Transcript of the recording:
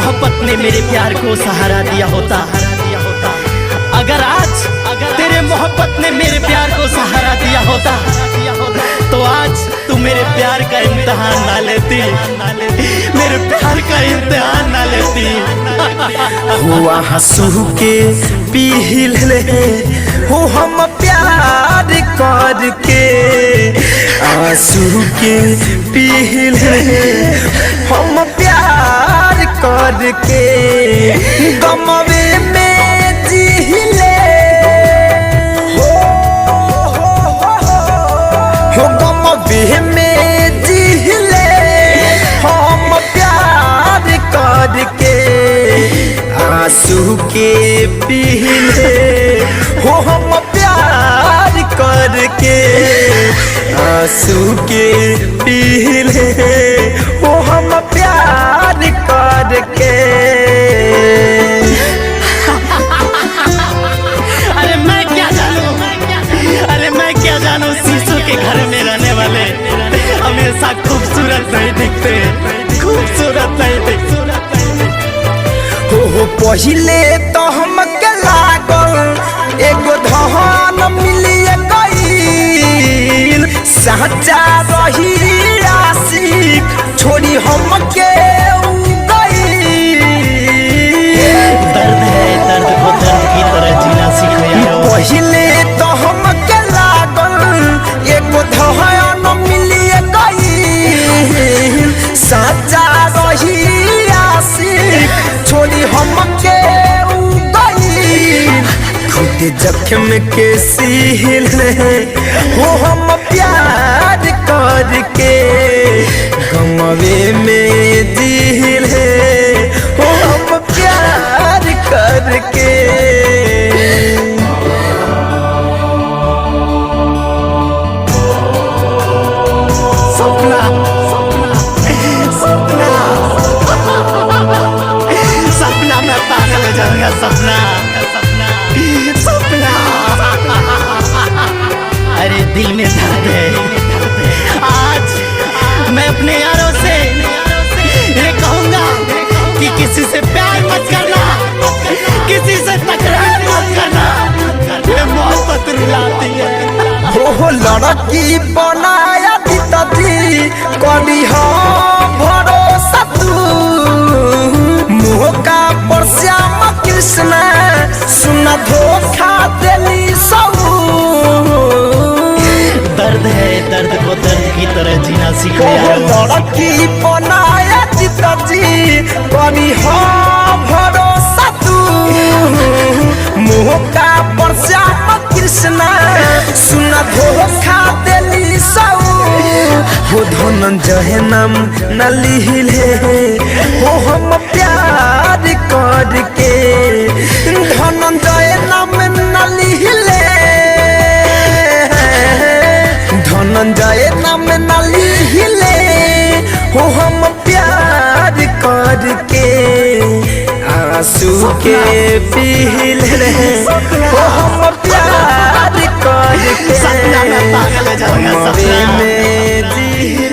मोहब्बत ने मेरे प्यार को सहारा दिया होता, अगर आज तेरे मोहब्बत ने मेरे प्यार को सहारा दिया होता, तो आज तू मेरे प्यार का इम्तिहान ना लेती, मेरे प्यार का इम्तिहान ना लेती। हुआ हंसू के पीले हो हम प्यार करके, आंसू के पीले हम प्यार करके, गमवे में जीले हो हो हो हो, गमवे में जीले हम प्यार करके, आंसू के पीले हो हम प्यार करके, आंसू के पीले हो हम प्यार करके। अरे मैं क्या जानूं, अरे मैं क्या जानूं, शीशों के घर में रहने वाले हमेशा खूबसूरत नहीं दिखते, खूबसूरत नहीं दिखते। हो पहिले तो हम के लागल एगो धन मिलिए गईल, साचा रही आशिक छोड़ी हम के गईल। दर्द है, दर्द को दर्द की तरह जीना सीखो यारो। पहिले तो हम के लागल एगो धन मिलिए गईल, साचा रही आशिक छोड़ी हम के गईल। खुद जख्म के सीले हो हम प्यार करके, गमवे में जीले हो हम प्यार करके। सपना, सपना, सपना, मैं पागल हो जाऊंगा। सपना, सपना, अरे दिल में दर्द है। आज मैं अपने यारों से ये कहूंगा कि किसी से प्यार मत करना, किसी से तकरार मत करना, ये मोहब्बत रुलाती है। हो लड़की बनाया दी करी हो भरोसा तू, मुँह का पर श्याम कृष्ण सुन धोखा देली सब। दर्द है, दर्द को दर्द की तरह जीना सीखो यारो। लड़की बनाया जी करी हो भरोसा तू, मुँह का पर श्याम कृष्ण सुन धोखा देली सब। हो धनंजय नाम न लिहिले हो हम प्यार करके, धनंजय नाम न लिहिले, धनंजय नाम न लिहिले हो हम प्यार करके, आंसू के पीले हो हम प्यार करके, सपना, मैं पागल हो जाऊंगा। गमवे सपना। में जी